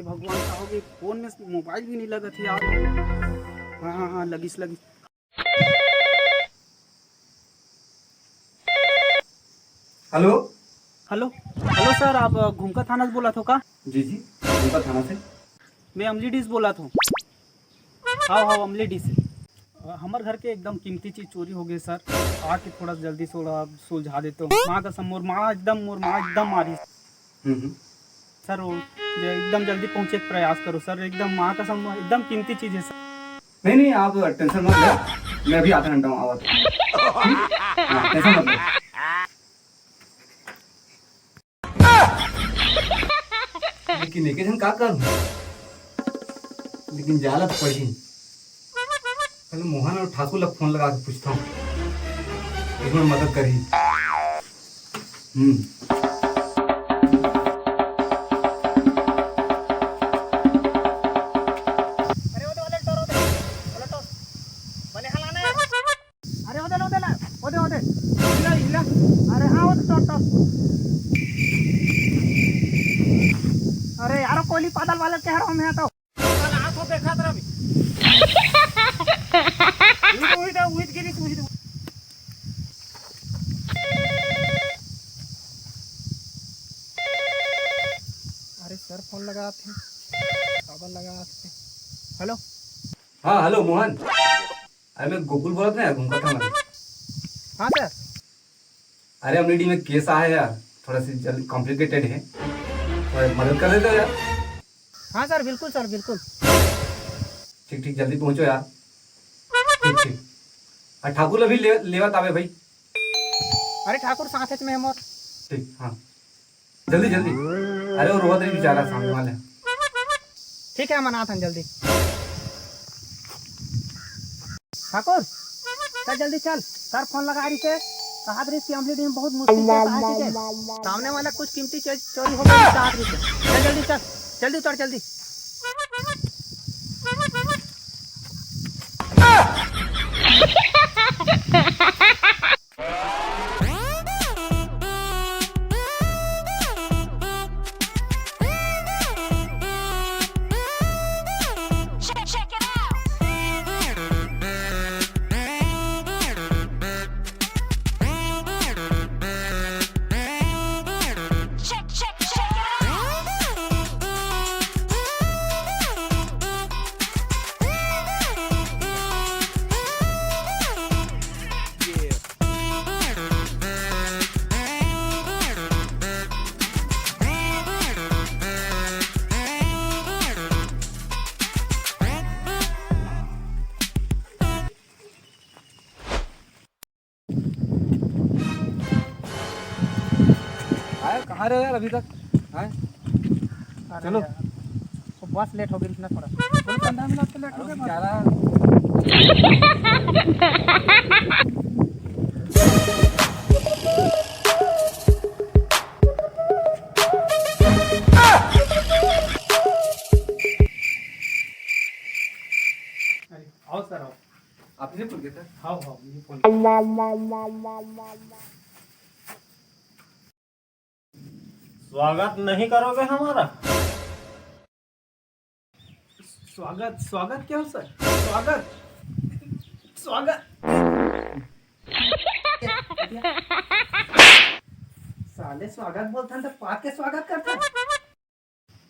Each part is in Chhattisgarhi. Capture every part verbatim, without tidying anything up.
भगवान, का होगे? फोन में मोबाइल भी नहीं लगत हे यार। हाँ, हाँ, हाँ, लगिस, लगिस। हेलो। हेलो, हेलो सर, आप, अ, घुमका थाना से बोलत हो का? जी, जी, घुमका थाना से। मैं अमली डी से बोलत हूँ। हाँ, हाँ, अमली डी से। अ, हमर घर के एकदम कीमती चीज चोरी हो गए सर। आके थोड़ा जल्दी से ओला सुलझा देते हो। माँ कसम, मोर माँ एकदम, मोर माँ एकदम मारी। हम्म, हम्म। सर, वो जे एकदम जल्दी पहुँचे के प्रयास करो सर, एकदम माँ कसम, एकदम कीमती चीज है सर। नहीं, नहीं, आप टेंशन मत लो, मैं अभी आधा घंटा में आवा था। हम्म? हाँ, टेंशन मत लो। लेकिन एके झन का कर, लेकिन जाला तो पड़ही। पहले मोहन और ठाकुर ला फोन लगा के पूछता हूँ, इसमें मदद करही। हम्म। अरे, ओदे वाले टोर, ओदे। वाले टोर। बने हलाना है। अरे, ओदे, ओदे ला। ओदे, ओदे। हिला, हिला। अरे, हाँ, ओदे, टोर, टोर। अरे, यारो, कोली पादल वाले कह रहा हूँ मैं तो। साला हाथ होते खात रहा भी। उहिद, उहिद, उहिद गिरी, उहिद। अरे सर, फोन लगात हे, काबर लगात हे? हेलो। हाँ, हेलो मोहन। अरे मैं गोकुल बोलत ना यार, घुमका थाना से। हाँ सर। अरे अमली डी में केस आए हे यार, थोड़ा सी जल्दी कॉम्प्लिकेटेड है, थोड़ा मदद कर देते हो यार। हाँ सर, बिल्कुल सर, बिल्कुल। ठीक ठीक, जल्दी पहुंचो यार। ठीक ठीक। अरे ठाकुर अभी ले, लेवत आवे भाई। अरे ठाकुर साथ में है मोर। ठीक, हाँ, जल्दी जल्दी। अरे वो रोवत रही बेचारा सामने वाले। ठीक है, हम आना था जल्दी। ठाकुर, चल जल्दी चल, सर फोन लगा रही से, कहा रही कि अमली डी में बहुत मुश्किल से कहा चीज है। सामने वाला कुछ कीमती चीज चोरी हो गई, कहा रही से। चल जल्दी चल, जल्दी उतर जल्दी। आए, कहाँ रहे यार अभी तक? आए? अरे चलो। यार, वो बस लेट हो गई ना थोड़ा। चलो, पंद्रह मिनट से लेट हो गया। बेचारा। अरे, आओ सर, आओ। आप ही ने फोन किया था? हाँ, हाँ, मुझे फोन। स्वागत नहीं करोगे हमारा? स्वागत, स्वागत क्या हो सर? स्वागत, स्वागत। साले स्वागत बोलथन त पाद के स्वागत करथन।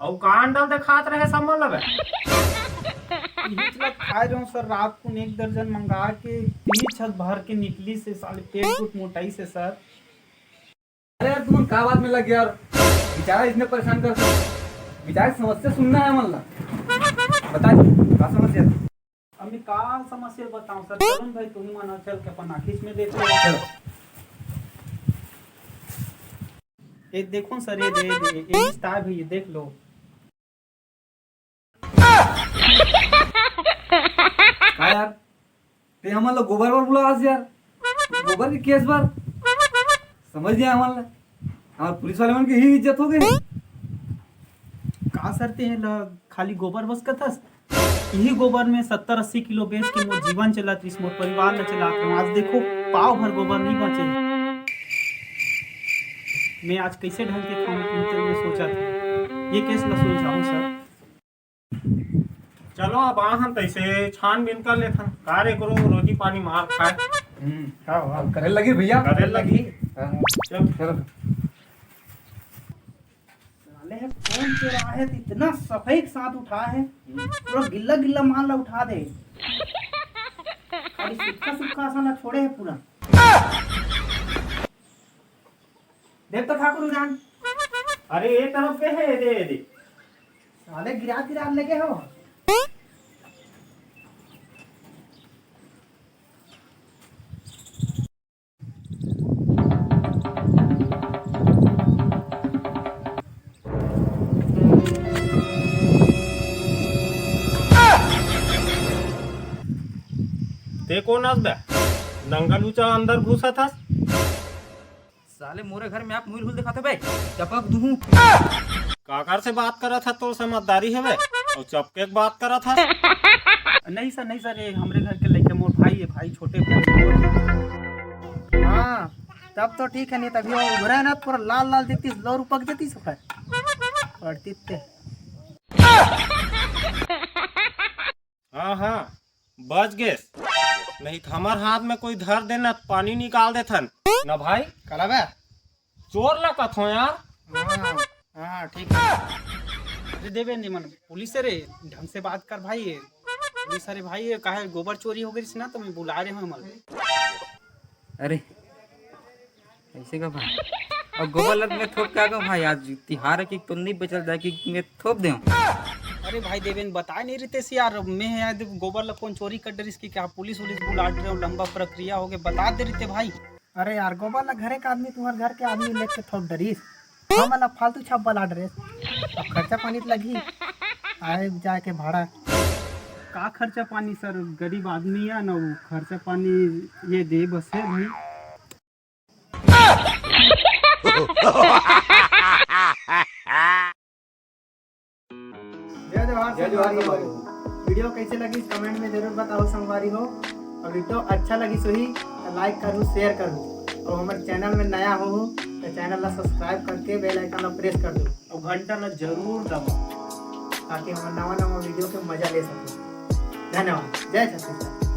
अउ कान डाल दे खात रहे समझ लगे। इही चला खाए रहो सर, रात को एक दर्जन मंगा के तीन छत भर के निकली से साले पेट कुछ मोटाई से सर। अरे यार, तुम का बात में लग गया यार? बेचारा इसने परेशान कर, बेचारा की समस्या सुनना है मन ला। बता जी, का समस्या? अब मैं का समस्या बताऊं सर? तरुण भाई, तुम ही मानो, चल के अपन आँखी में देख लो। चलो। ये देखो सर, ये दे, ये, ये रिश्ता है भाई, ये देख लो। का यार, ते हमन ला गोबर बर बुलावस यार, गोबर के केस बर? समझ नहीं आय हमन ला, हमर पुलिस वाले मन के ही इज्जत हो गई। का सर, ते ला खाली गोबर बस कथस? इही गोबर में सत्तर अस्सी किलो बेच के मोर जीवन चलत रिस, मोर परिवार ला चलात रहूं। आज देखो, पाव भर गोबर नहीं बचे। मैं आज कैसे ढंग के खाऊं पीऊं, तेल में सोचत हूं। ये केस ला सुलझाऊं सर। चलो, अब आहन तइसे छानबीन कर लेथन। का रे गुरु, रोजी पानी मार खाए। हम्म, हाँ, हाँ। अब करे लगी भैया। करे लगी। हाँ। चल। चलो। साले हे, कौन चोरा हे, इतना सफाई के साथ उठा हे, पूरा गिल्ला गिल्ला माल ला उठा दे। अरे सुक्खा सुक्खा असन ला छोड़े हे पूरा। देख तो ठाकुर उरान। अरे, ये तरफ के हे, ये दे, ये दे। साले गिरा गिरा लेगे हो। ते कोन अस बे? नंगा लूचा अंदर घुसत हस। साले मोरे घर में आप मुइल हुल दिखाते बे, चपक दूहूं। काकर से बात करत हस, तोर समझदारी हे बे? अउ चपके के बात करत हस? नहीं सर, नहीं सर, ये हमरे घर के लइका, मोर भाई हे, भाई, छोटे भाई। हाँ, तब तो ठीक हे, नहीं तभी वो उघरे ना, पूरा लाल लाल दिखतीस, लोर उपक जतीस ओकर। पड़ती ते। हाँ, हाँ, बच गेस। नहीं तो हमर हाथ में कोई धर देना, पानी निकाल देथन। ना भाई। काला बे? चोर ला कथो यार। हाँ, हाँ, ठीक हे। अरे देवे निमन, पुलिस हे रे, ढंग से बात कर भाई। पुलिस हे रे भाई, काहे गोबर चोरी हो गइस ना, तो मैं बुला रहे हूँ हमन। अरे, ऐसे का भाई? अब गोबर लग में थोप के आ गयो भाई, आज तिहार हे कि तो नहीं बचल जाए कि मैं थोप देहूं। अरे भाई देवेन, बताए नहीं रहितेस यार, मैं यार गोबर ला कोन चोरी कर डरिस कि क्या, पुलिस उलिस बुला रहे हो, लंबा प्रक्रिया हो गया, बता दे रहिते भाई। अरे यार, गोबर ला घरे का आदमी, तुम्हारे घर के आदमी लेके थोप डरिस, हमन ला फालतू छाप बला डरिस, अब खर्चा पानी तो लगही, आए जाए के भाड़ा। का खर्चा पानी सर, गरीब आदमी हे ना, वो खर्चा पानी ये दे बस हे भाई। जय जोहार जय जोहार संगवारी हो। संगवारी हो। वीडियो कैसे लगिस, comment में जरूर बताओ संगवारी हो। और वीडियो अच्छा लगिस होही तो like करू, share करू, और हमर channel में नया हो तो channel ला subscribe करके bell icon ला press कर दो। और घंटा ला जरूर दबाओ। ताकि हमर नवा नवा वीडियो के मजा ले सको। धन्यवाद। जय छत्तीसगढ़।